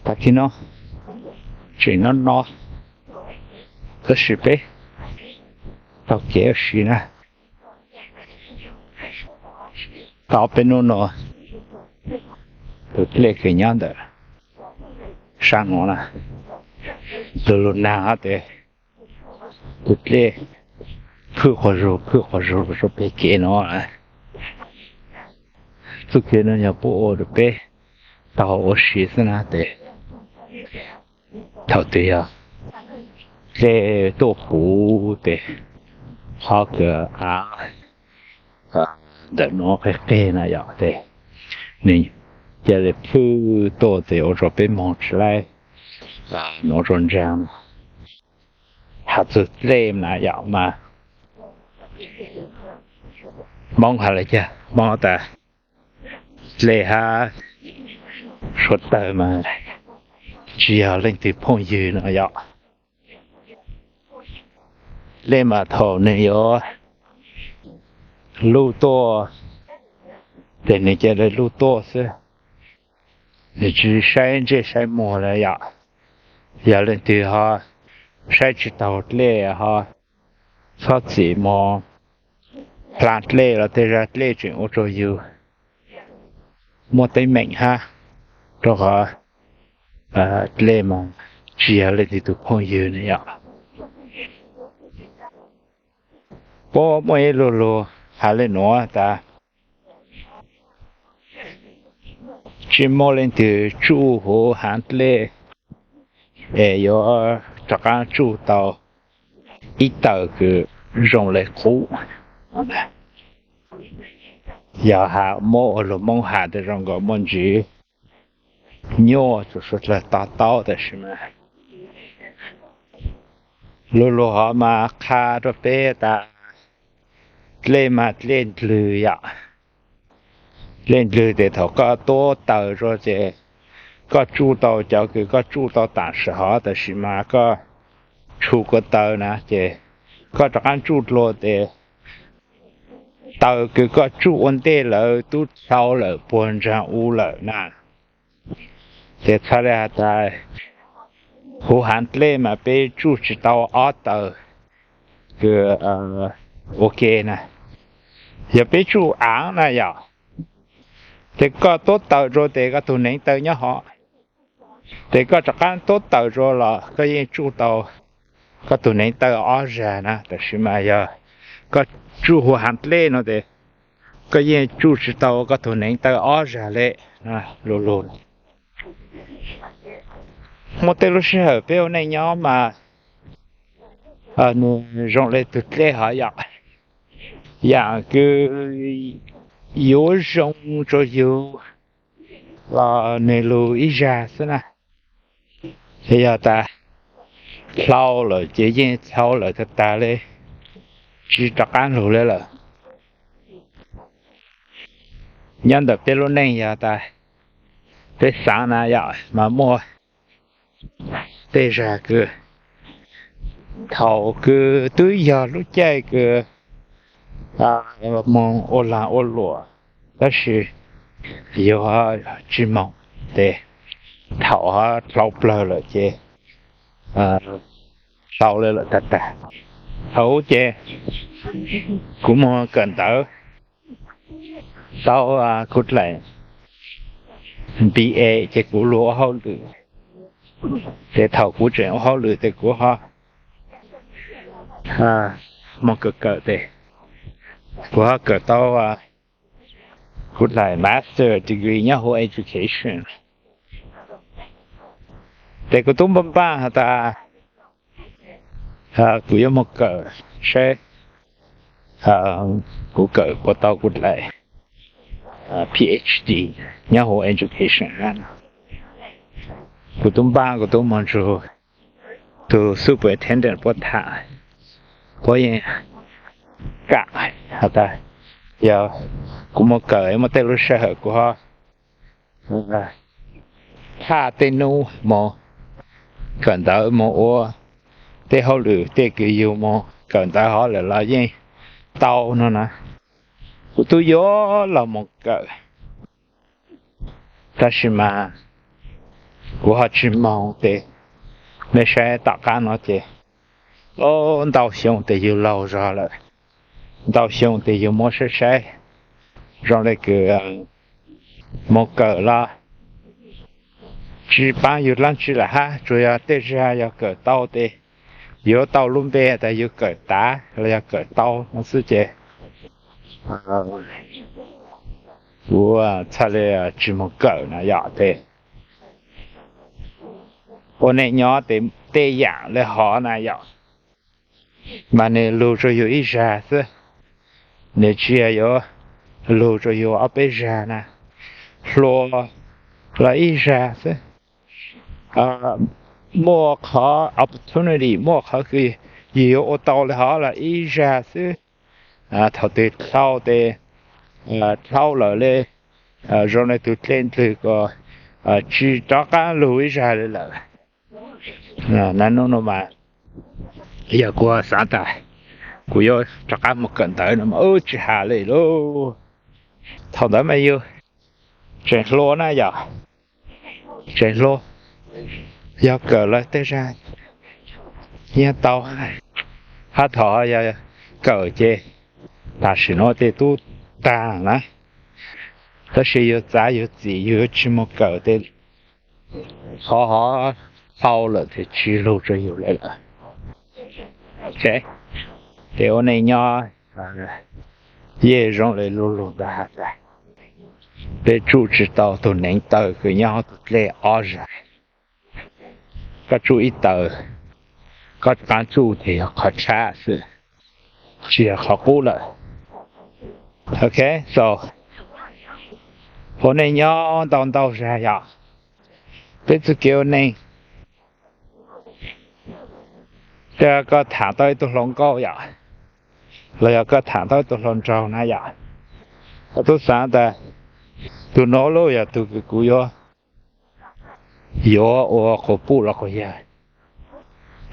Tag kis no tseem no no, tab sis peb taug kev ua si na. Tau peb hnub no tus dlej kws nyob ntawm sab nuav na, lug lug nag hab tes tus dlej phwj quas zug phwj quas zug lug rua peg kev no. Txuj kev no yog puab ua rua peb taug ua si xwb na tes thaum twg yog dlej tuaj puv tes qhov kws av ntawm nuav qeg qeg na yom, tes nwg ca le phwj tuaj tes ua rua peb moog tsi laib nuav rua ntsaa. Has txug dlej na yom mas Moob has le caag, Moob tas dlej hab suav tawg mas tsi yog leej twg phooj ywg no yom. Dlej mas thaum nwg yuav luj tuaj tes nwg ca le luj tuaj xwb, nwg tsi saib ntsej saib muag le yom. Yog leej twg ho saib tsi taug dlej ho txhob txim moog plha dlej los tej zag dlej tseem ua rua yug muaj teeb meem hab, rua qhov dlej mas tsi yog leej twg tug phooj ywg ne yom. Puab muaj ib lu lug has le nuav tas, tsi muaj leej twg tsuj huv haav dlej es yuav rov qaab tsuj tau ib tawm kws zoo le qub. Yog has muab ua lug Moob has tes zoo nkaus muaj ntsis nyuaj tsuas suav dlawg to taub tab sis mas lu lug hov mas qha rua peb tas dlej mas dlej ndlwg yom. Dlej ndlwg tes thaum koj tuab taws rua ces koj tsuj tau cov kws koj tsuj tau tam sim hov tab sis mas koj tshu kua taws na ces koj rov qaab tsuj dlua tes taws kws koj tsuj ua ntej lawm tub dlhau lawm puag ntsaag u lawm na. Ces txhaj le has tas huv haav dlej mas peb tsuj tsi tau ob taws kws ua ke na. Yog peb tsuj aav na yom, ces koj tuab taws rua tes koj tug neev taw nyob hov, ces koj rov qaab tuab taws rua los koj yeej tsuj tau koj tug neev taw ob zag na. Tab sis mas yog koj tsuj huv haav dlej no tes koj yeej tsuj tsi tau koj tug neev taw ob zag le. Lu lug muaj tej lub sij hawm peb ua neej nyob mas nwg zoo le tug dlej hov yom, yaam kws yuav zoo rua yug los nwg lug ib zag xwb na. Ces yog tas dlhau lawm ces yeej dlhau lawm tag tag le, tsi rov qaab lug le lawm. Nyob ntawm peb lub neej yog tas peb xaav na yom mas muaj tej zag kws thaum kws twb yog lub caij kws moog ua lag ua luam, tab sis yug tsi moog, ces thaum ho dlhau plawg lawm ces dlhau le lawm tag tag. Thaum ub ces kuv moog kawm ntawv tau kuv dlaim B A ces kuv lug ua hauj lwm, ces thaum kuv tseem ua hauj lwm ces kuv ho moog kawm kawm tes kuv ho kawm tau kuv dlaim master degree nyob huv education. Ces kuv tub npaj npaj has tas kuv yuav moog kawm saib kuv kawm puas tau kuv dlaim Ph D nyob huv education. Kuv tub npaj kuv tub moog nrug tug superintendent puab tham, puab yeej kam has tas yog kuv moog kawm muaj tej lub sij hawm kuv ho thaj tej nub moog kawm ntawv moog ua tej hauj lwm tej kws yug moog kawm ntawv hov lawm los yeej tau no na. Kuv tub yuav los moog kawm, tab sis mas Kuv ho tsis moog tes, nej saib tom qaab no ces, o, ntau xyoo tes yug laug zog lawm, ntau xyoo tes yug muab saib saib zoo le kws moog kawm los tsis paab yug dlaab tsi lawm hab, tsuas yog tej zag yog kawm tau tes yuav tau lub npe tas yug kawm tav los yog kawm tau no xwb ces kuv txhaj le tsis moog kawm na yom. Tes ua neej nyob tes tej yaam le hov na yom, mas nwg lug rua yug ib zag xwb, nwg tsis yog yuav lug rua yug ob peb zag na, hluas los ib zag xwb. Muaj qhov opportunity, muaj qhov kws yug yuav ua tau le hov los ib zag xwb. Thaum twg dlhau tes dlhau lawm le, zoo le tug dlej ndlwg kuas tsis rov qaab lug ib zag le lawm. Na nub nua mas yog kuv xaav tas kuv yuav rov qaab moog kawm ntawv no mas tsis has le lauj. Thaum ntawd mas yug tseem hluas na yom, tseem hluas, yog kawm lawm tej zag yeej tau, hab thaum yog kawm ces tam sim nuav tej tub taag na, tab sis yug txav yug txim yug yuav tsis moog kawm tes qhov hov hlau lawm tes tsis lug rua yug le lawm. Ces ua neej nyob yeej zoo le lug lug ntag has tas, peb tsuj tsis tau tug neev taw kws nyob hauv tug dlej ob zag. Koj tsuj ib taw, koj rov qaab tsuj tes yog qhov tshab xwb, tsis yog qhov qub lawm. Ok, so ua neej nyob ntau ntau zag yom, peb txuj kev ua neej, koj thaam tau ib tug hluas nkauj yom, los yog koj thaam tau ib tug hluas nraug na yom, koj tub xaav tas tug nuav lub yog tug kws kuv yuav, yuav ua quas puj los quas yawg.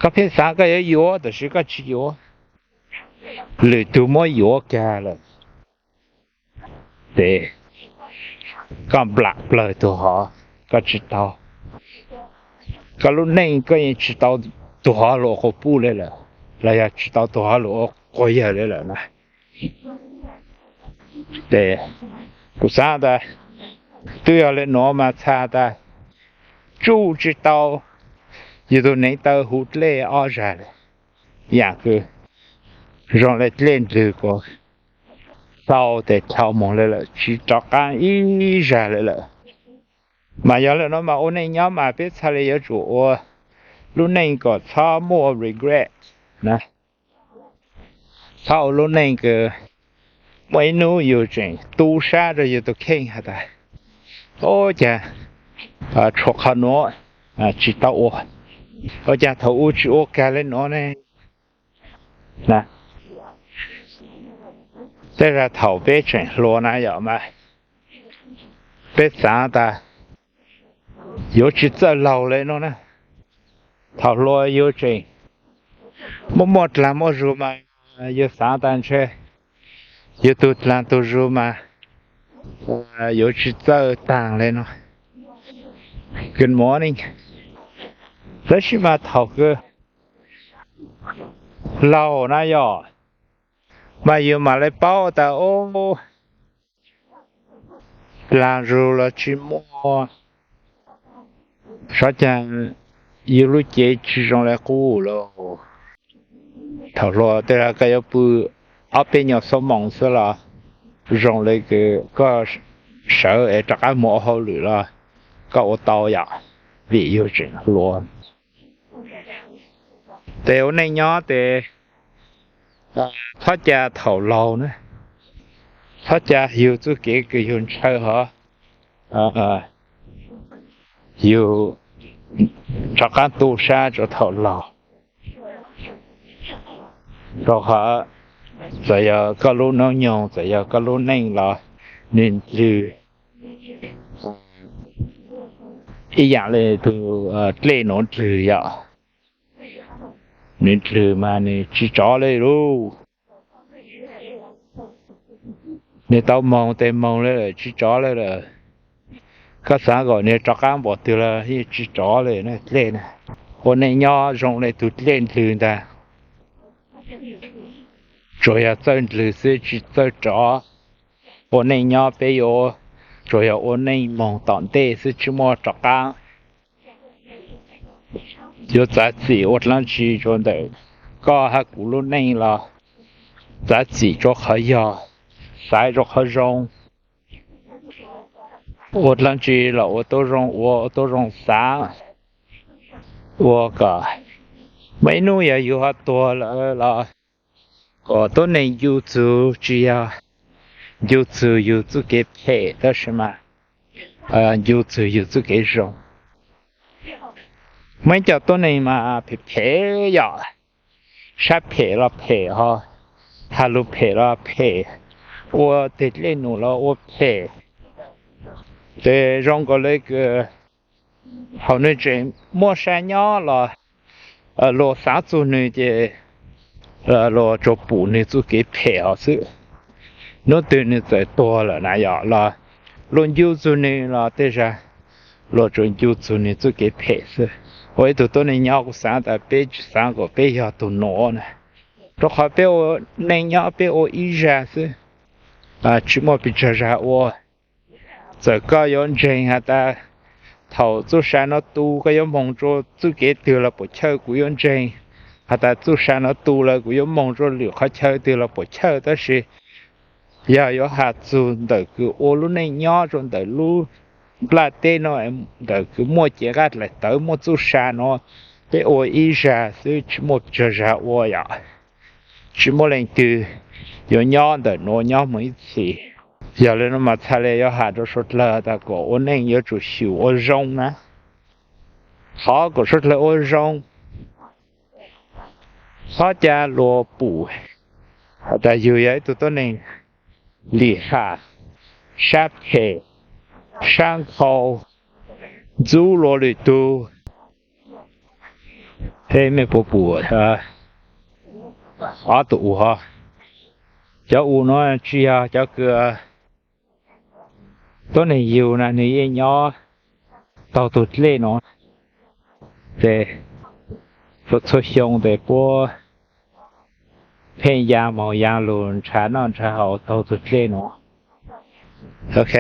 Koj pheej xaav koj yuav yuav tab sis koj tsis yuav, lwm tug muab yuav kag lawm, ces koj nplam plawg tug hov, koj tsis tau. Koj lub neej koj yeej tsis tau tug hov lug ua quas puj le lawm, los yog tsis tau tug hov lug ua quas yawg le lawm na. Ces kuv xaav tas twb yog le nuav mas txhais tas tsuj tsis tau yug tug neev taw huv dlej ob zag le, yaam kws zoo le dlej ndlwg kuas tau tes dlhau moog le lawm tsis rov qaab ib zag le lawm. Mas yog le nuav mas ua neej nyob mas peb txhaj le yuav tsum ua lub neej kom txhob muaj regret na. Txhob ua lub neej kws muaj ib nub yug tseem tu sab rua yug tug kheej has tas, ua cas tshuav qhov nuav tsis tau ua, ua cas thaum u tsis ua kag le nuav ne. Tej zag thaum peb tseem hluas na yom mas peb xaav tas yuav tsis txawj laug le nuav na. Thaum hluas yug tseem muaj muaj dlaag muaj zug mas yug xaav tas ntshe yug tug dlaag tug zug mas yuav tsis txawj taag le nuav. Good morning. Tab sis mas thaum kws laug na yom, mas yug mam le paub tas ub, dlaag zug los tsis muaj, xyov cas yug lub cev tsis zoo le qub lawm. Thaum hluas tej zag koj yuav pw ob peb nyuag xuab moos xwb los zoo le kws koj sawv es rov qab mus ua hauj lwm los koj ua tau yom, vim yug tseem hluas. Tes ua neej nyob tes txhob ca thaum laug na, txhob ca yug txuj kev kws yug ntshaw hov, yug rov qab tu sab rua thaum laug. Rau qhov txawm yog koj lub noob nyoog, txawm yog koj lub neej los nwg dlwg ib yaam le tug dlej nuav dlwg yom. Nwg dlwg mas nwg tsis tsov le lauj. Nwg tau moog tes moog le lawm tsis tsov le lawm. Koj xaav kom nwg rov qaab npaum twg los yeej tsi rov le ne, dlej na. Ua neej nyob zoo le tug dlej ndlwg ntag. Tsuas yog txawj ndlwg xwb tsi txawj rov. Ua neej nyob peb yuav tsuas yog ua neej moog tom ntej xwb tsi muaj rov qaab. Yuav txav txim ua dlaab tsi rua ntawm koj hab kuv lub neej los txav txim rua qhov yog, xaiv rua qhov zoo. Ua dlaab tsi los ua tau zoo ua, ua tau zoo xaav. Ua kom muaj ib nub yog yug ho tuag lawm los kom tuab neeg ncu txug, tsi yog ncu txug yug txuj kev phem tab sis mas ncu txug yug txuj kev zoo. Muaj ib co tuab neeg mas phem phem yom, sab phem los phem ho, has lug phem los phem, ua teg dlej num los ua phem. Ces zoo nkaus le kws thaum nwg tseem muaj sa nyob los luag xaav txug nwg ces luag tsuas pum nwg txuj kev phem hov xwb. Nub twg nwg txawm tuag lawm na yom los luag ncu txug nwg los tej zag luag tsuas ncu txug nwg txuj kev phem xwb. Ua ib tug tuab neeg nyob kuv xaav tas peb tsi xaav kom peb yog tug nuav na, rua qhov peb ua neej nyob peb ua ib zag xwb, tsi muaj pes tsawg zag ua. Txawm koj yuav ntseeg has tas thaum txuj sa nuav tu koj yuav moog rua txuj kev twg los puam chawj kuv yuav ntseeg, has tas txuj sa nuav tu lawm kuv yuav moog rua lwm qhov chaw twg los puam chawj tab sis yog yuav has txug ntawm kws ua lub neej nyob rua ntawm lub nplaj teb nuav, ntawm kws muaj cev nqaj dlaim tawv muaj txuj sa nuav, peb ua ib zag xwb tsi muaj pes tsawg zag ua yom. Tsi muaj leej twg yuav nyob ntawm nuav nyob moog ib txhis. Yog le nuav mas txhaj le yuav has rua suav dlawg tas kom ua neej yuav tsum xyum ua zoo na. Thov kom suav dlawg ua zoo, txhob ca luag pum has tas yug yog ib tug tuab neeg lim ham, sab phem, sab nkhaus, ntxub luag lwm tug. Peb mej puas pum ob tug u hov? Cov u nuav tsi yog cov kws tuab neeg yug na, nwg yeej nyob taug tug dlej nuav, ces txhua txhua xyoo tes puab pheej yaa moog yaa lug nrhav noj nrhav haus taug tug dlej nuav. Ok.